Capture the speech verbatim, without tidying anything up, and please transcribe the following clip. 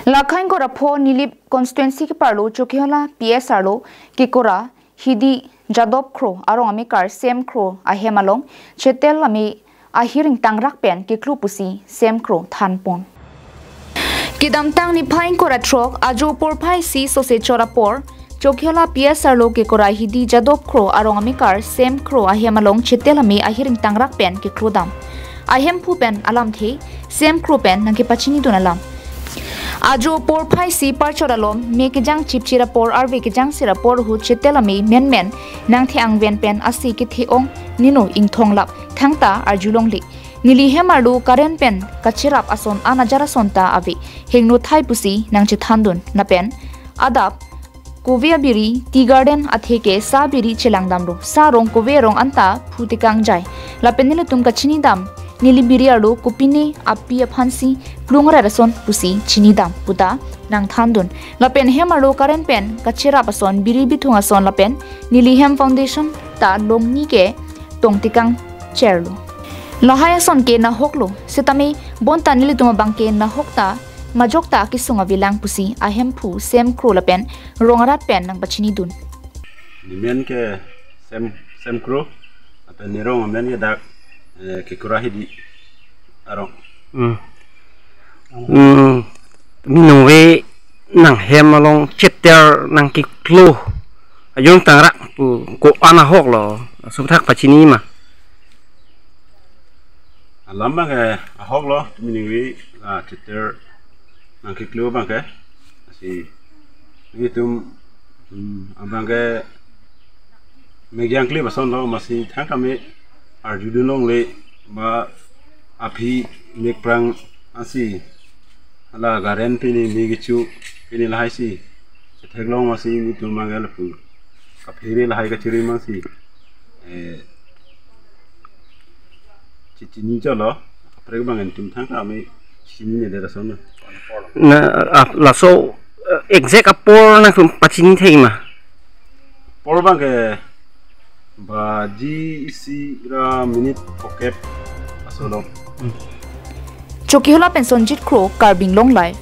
Lakhang kora pho Nilip constituency keparlo Chokihola P S arlo kekora Hidi Jadop Kro arong amekar Sem Kro ahem along chetel ame ahir ingtangrak pen keklo pusi Sem Kro thanpon. Kedamtang niphai ingkoi ra throk ajo porphai isi sose chor apor Chokihola P S arlo kekora Hidi Jadop Kro arong amekar Sem Kro ahem along chetel ame ahir ingtangrak pen keklodam. Ahemphu pen alamthe Sem Kro pen nangkepachinidun alam. Ajo porphai isi parchor alom me kejang chipchir apor arve kejang sir apor ahut chetel ame menmen nangthe angven pen ase kethe-ong nino ingthonglap thangta arjulongle. Neli hem arlo current pen kacherap ason an ajar ason ta ave, hingno thai pusi nangchethandun lapen adap kove abiri, tea garden atheke sa biri chelangdamlo, sa rong kove rong anta phu tekangjai. Lapen nelitum kachinidam, neli biri arlo kopine api aphansi plung rai ason pusi chinidam puta nangthandun. Lapen hem arlo current pen kacherap ason, biri bithung ason lapen neli hem foundation ta longni ke tong tekang cherlo. Lahai ason ke nahoklo, setame bonta nelitum abang ke nahok ta majok ta kesung avelang pusi ahemphu Sem Kro lapen rong arat pen nangpachinidun. Nemen ke Sem, Sem Kro, lapen nerong amen ke dak, eh, kekora Hidi arong. Hmm. Hmm. Minung ve nanghem along chetel nangkeklo ajo ingtangrak pu ko-an ahoklo, asupthak pachini ma? Alam abang ke ahoklo, minung ve, ah, chetel nangkeklo abang ke. Lasi nelitum, hmm, abang ke me kejang kli bason lo, lasi thangta me arjudun longle, ba aphi mekprang asi hala current pini me kecho pini lahai si chetheklong, lasi nelitum abang ke lapu kaphere lahai kachiri abang si, eh, chechini cholo, kaprek abang nelitum thangta me chinine det ason. Na, ah, laso, eh, exact apor nangtum pachini thek ma? Apor abang ke baji isi ra minute phokep aso lo. Chokihola pen Sonjit Kro, Karbi Anglong Live.